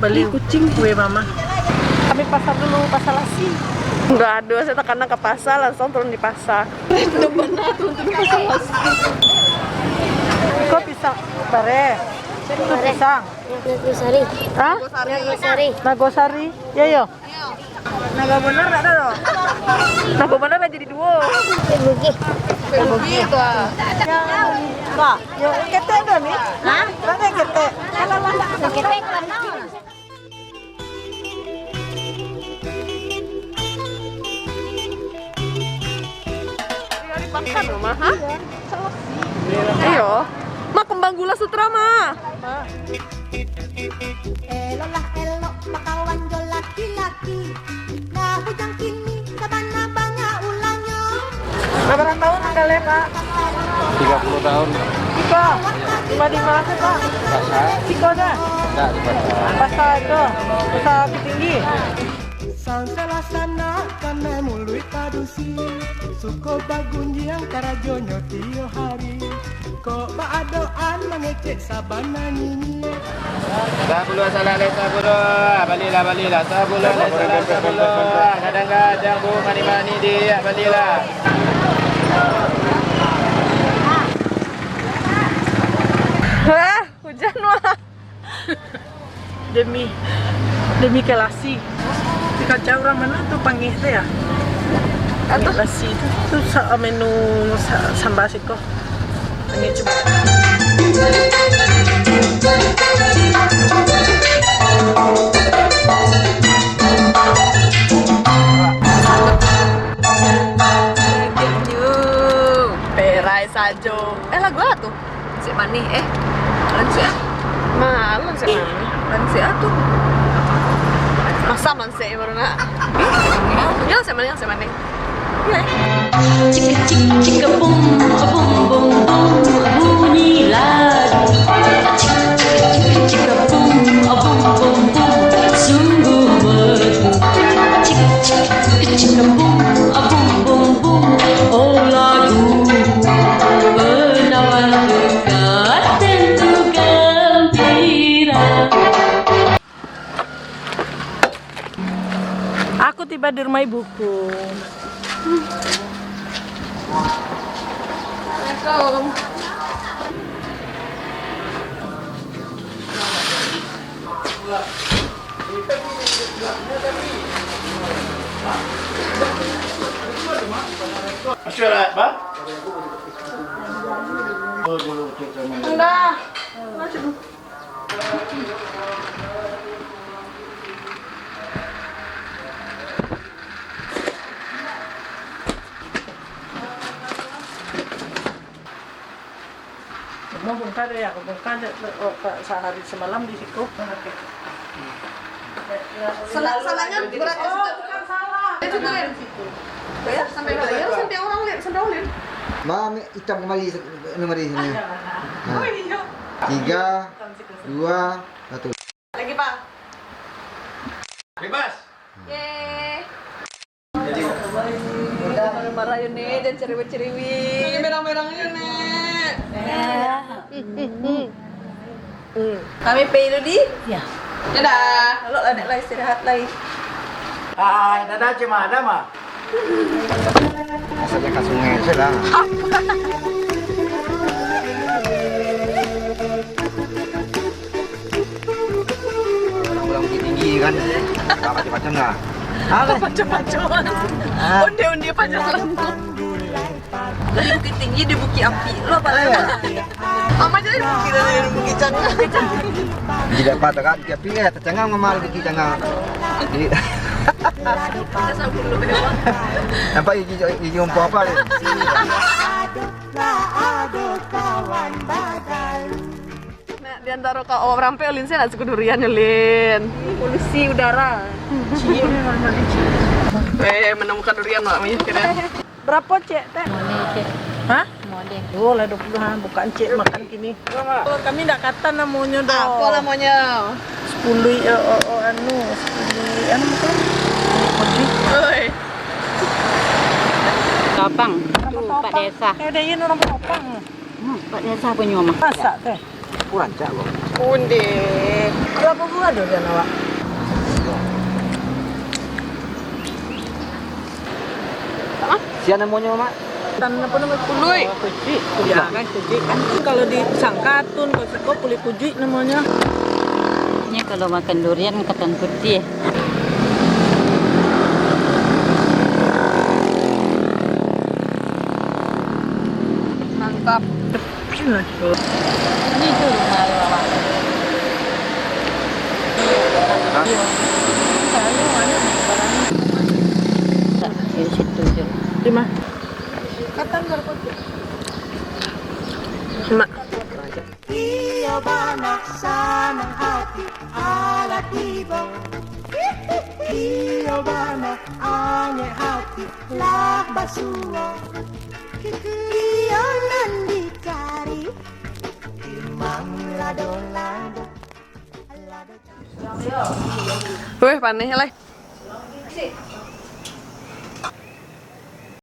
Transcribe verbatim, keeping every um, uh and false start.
Bali kucing kue mama. Kami pasar dulu, pasar lasi. Nggak ada, saya takana ka pasar, langsung turun di pasar. Random bana turun-turun pasar lasi. Iko pisang bareh. Itu pisang. Nagosari. Hah? Nagosari. Nagosari. Ya, yo. Nago benar tak ada, doh? Nago benar lah jadi duo. Eh, Bugih. Eh, Bugih tu, ah. Ya, bah, yo, ketek dah ni. Hah? Mana ketek? Ketek mana? Dari Bangka rumah, ha? Iyo. Mak, kembang gula sutra, Mak. Elok lah elok bakawan jo laki-laki. Lah bujang kini sabana banyak ulangnyo. Sabaraha taun anggaleh, Pak? Tiga puluh tahun. Iko, cuma di mana, Pak? Pasar. Iko dah? Enggak, di pasar. Pasar itu, Pasar Bukittinggi. Sang salasana kanai muluik padusi, suko bagunjiang karajonyo tiok hari. Kok baadoan mangecek sabana nyinyia. Sapuluah salah lai sapuluah, balilah, balilah, sapuluah lai salah sapuluah, kadang-kadang bu mani-mani diak, balilah. Hah, hujan, wah. Demi, demi ka lasi. Di kaca urang mano tu pangeh tu ya? Apo? Lasi tu, tu sa-, menu sa-, samba siko. Pangeh cubo. Perai sajo. Eh, lagu apo tu? Lansik manih, eh. Lansik ah. Mah, lansik manih. Lansik ah tu. Masam lansik baru nak. Yo, lansik manih, lansik manih. Yo, eh. Cik, cik, cik, boom, boom, boom, boom, bunyi lagu. Cik, cik, cik, cik, boom, boom, boom, boom, sungguh merdu. Cik, cik, cik, boom, boom, boom, boom, oh lagu. Penawar duka tentu gembira. Aku tiba di rumah ibuku. Assalamualaikum. Masih ada, Bang? Enggak. Mau bongkar ya, bongkar aja, oh, Kak, sehari semalam di situ. Salah, salahnya berarti. Oh, bukan salah. Itu kan. Bayar sampai bayar, sampai orang lihat, sampai orang lihat. Mami hitam kembali, anu, mari sini. Ada, ada. Nah. Oh, iya. Tiga, dua, satu. Lagi, Pak. Bebas. Yeay. Marah-marah yo, Nek, jangan cerewet-cerewet. Ini merang-merang yo, Nek. Kami pai dulu di. Ya. Dadah. Elok lah, Nek, lah istirahat lai. Hai, dadah, Cik Madam, ah. Asal ka sungai sajo lah. Orang-orang Bukittinggi kan, macam-macam lah. Apa? Macam-macam. Ah. Onde-onde panjang rambut. Dari Bukittinggi, di Bukit Api. Lo apa lagi? Mama jadi Bukit, dari Bukit Canggang. Tidak apa, tapi ya, tercengang mama di Bukit Canggang. Jadi, nampak gigi, gigi rumput apa ni? Nak, di antaro ka-, awak barampek, Lin, sia nak suko durian, Lin? Polusi udara. Cium. Eh, menemukan durian, Mak Mi, kira. Barapo, Cek, teh? Mode, Cek. Hah? Mode. Oh, lah dua puluh, ha. Bukan, Cek, makan kini. Oh, kami ndak kata namonyo, doh. Apo namonyo? Sepuluh, eh, oh, oh, anu, sepuluh, anu, bukan? Oi. Topang. Tu, Pak Desa. Eh, dah, iya, orang Topang. Hmm, Pak Desa punyo mah. Masak teh. Kurang cak, Bang. Onde. Bara buah durian awak? Sia namonyo, Mak? Tan apo namo? Kuluik. Kujuik. Ya, kan kujuik kan. Kalau di Sangka atun, kalau siko kulik kujuik namonyo. Ini kalau makan durian ketan putih. Mantap. Ini tu rumah awak. Hah? Di situ je. Di mana? Katan baru. Mak. Iyo bana sanang hati, alah tibo. Iyo bana anyek hati, lah basuo. Iyo nan dicari, imang lado-lado. Weh, paneh lai.